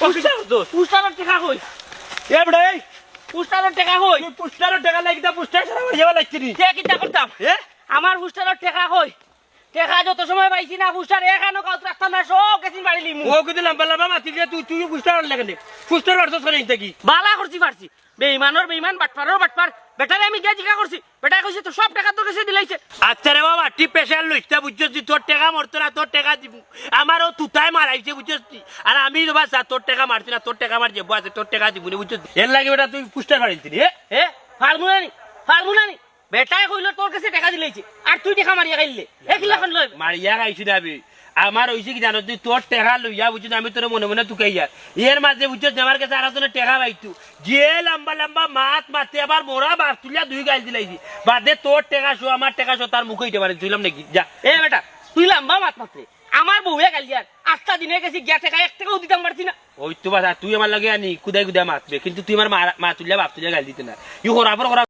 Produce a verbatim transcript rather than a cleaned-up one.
ও কিতা করছস? পোস্টারর টেকা কই? এ বেটা, এই পোস্টারর টেকা কই? তুই পোস্টারর টেকা লাগি দা পোস্টার সারা বাড়ি যাওয়া লাগছে নি? তে কিতা করতাম? এ? আমার পোস্টারর টেকা কই? টেকা যত সময় পাইছি না, পোস্টার এখানো কাউত রাখতাম না, সব গেছিন বাড়ি লিমু। ও কিন্তু লম্বা লম্বা মাতিলে তুই, তুই পোস্টার লাগে নে। পোস্টার পারছস করে ইনতে কি? বালা করছি পারছি। বেইমানর বেইমান, বাটপারর বাটপার। বেটারে আমি গিয়া জিকা করছি। বেটায় কইছে, "তোর সব টেকা তোর গেছে দিলাইছে।" আচ্ছা রে বাবা, তুই প্রেশার লইস না, বুঝছস নি? তোর টেকা মরতো না, তোর টেকা দিমু। আমারও তুতায় মারাইছে, বুঝছস নি? আর আমি রে বাচ্চা, তোর টেকা মারছি না, তোর টেকা আমার জেবো আছে, তোর টেকা দিমু নে, বুঝছস নি? এর লাগি বেটা তুই পোস্টার ফাড়িলতি নি, এ? এ? ফারমু না নি? ফারমু না নি? বেটায় কইলো তোর গেছে টেকা দিলাইছে, আর তুই টেকা মারিয়া খাইলে। এ কিলা খান লয়? মারিয়া খাইছি না আমি। আমার অইছে কি জানো, তুই তোর টেকা লইয়া, বুঝছস নি, আমি তোরে মনে মনে তুকাইয়ার। এর মাঝে, বুঝছস নি, আমার গেছে আর একজনে টেকা পাইতো। যে লম্বা লম্বা মাত মাতে, আবার মরা বাপ তুলিয়া দুই গাইল দিলাইছি। বাদে তোর টেকা সহ, আমার টেকা সহ, তার মুখে ইটা মারি তুইলাম নাকি? যা। এ বেটা, তুই লম্বা মাত মাতরে। আমার বউয়ে গাইল দিয়ার, আস্তা দিনে গেছি গিয়া টেকা এক টেকাও দিতাম পারছি না। ওই তো বাবা, তুই আমার লগে আনি, কুদাই কুদাই মাতবে, কিন্তু তুই আমার মা, মা তুলিয়া বাপ তুলিয়া গাইল দিতে না। ই খরাপর খরাপ